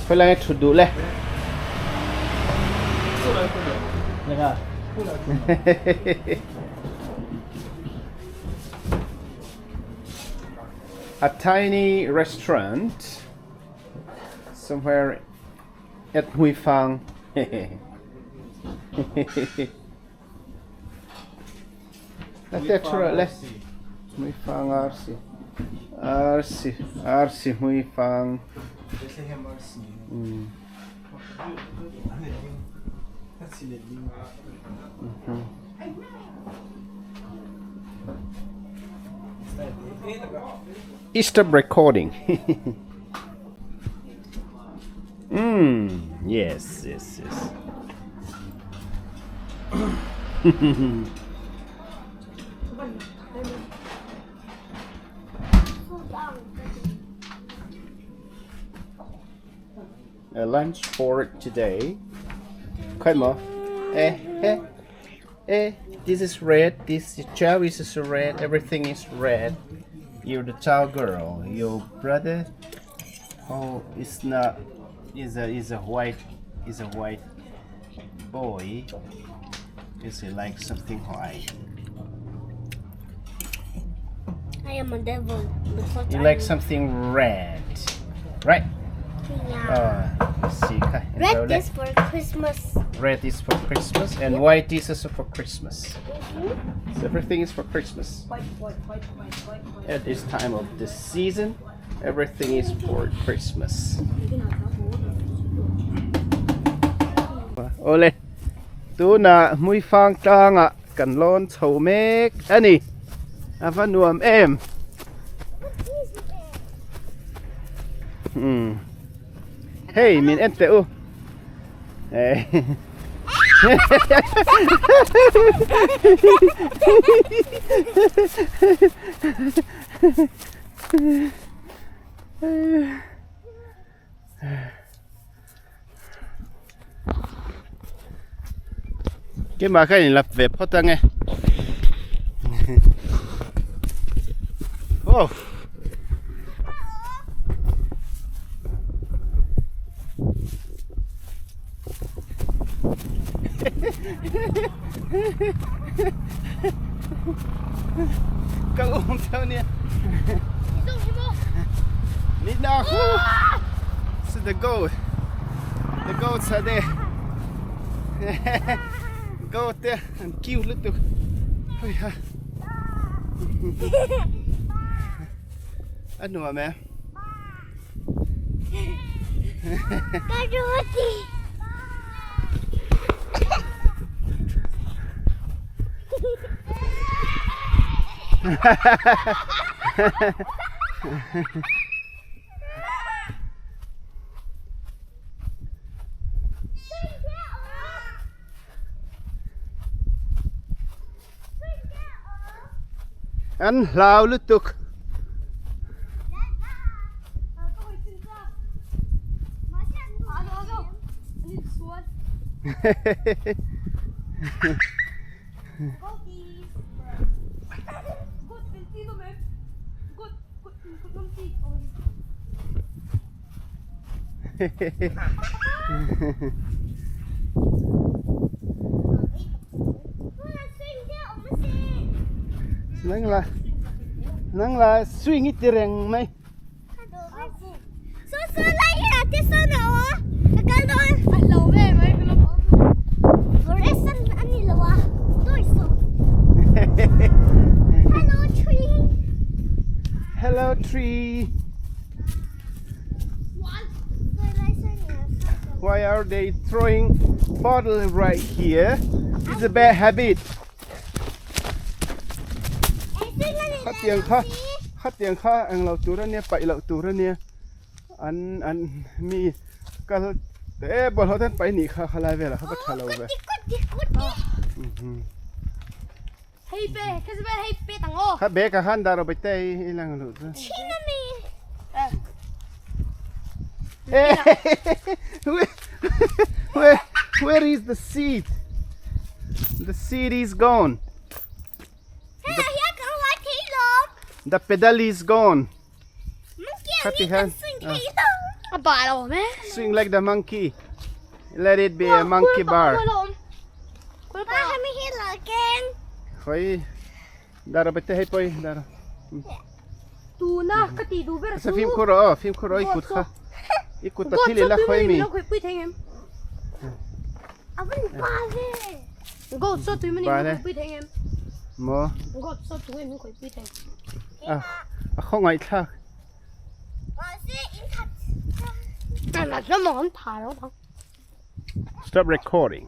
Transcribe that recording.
Khawi lai nge thut duh le? A tiny restaurant somewhere at Hmuifang. Hmuifang arsi arsi arsi Hmuifang. Bethlehem arsi. Stop recording. mm, yes, yes, yes. A lunch for today. Quite more. Eh, eh, eh. This is red. This chow is red. Everything is red. You're the chow girl. Your brother, oh, is not. Is a is a white is a white boy. Is he like something white? I am a devil because You I like something red, right? Yeah. Let's see. Red is for Christmas. Red is for Christmas and white is also for Christmas. So everything is for Christmas. White, white, white, white, white, white. At this time of the season, everything is for Christmas. Ole, tuna Hmuifang tlangah kan lawn chho mek a ni. A va nuam em. Hmm. Hei, min en teh u. Keimah kha in lap ve phawt ang e. Oh. Ka um theo nia. Ni na hu. So the goat. The goats are there. Goat there and cute little. Hui ha. A nuam e. Ka ruti. An hlau lutuk. Nang la nang la swing i ti reng mai. Hello tree. Why are they throwing bottle right here? It's a bad habit. Khatiang kha khatiang kha eng lo tur ania paih loh tur ania an an mi kal te bawlhhlawh te an paih nih kha khalai velah kha va tha lo ve. Kha bag ah khan dah rawh baite i lang luh chu. Where, where is the seed? The seed is gone. The pedal is gone. Khati khan. A bal a awm e. Swing like the monkey. Let it be a monkey bar. Pa hemi hi lo keng. Khoi dara bete hei poi dara. Tuna ka ti duh ber Sa chu. fimkhur rawh aw fimkhur rawh i kut kha. I kut a thil ila khoi mi. Khoi pui thei ngem. A van pa ve. Goat saw tui mani Ba le. khoi pui thei ngem. Maw. Goat saw tui min khoi pui thei. A a khawngaih thlak. Stop recording.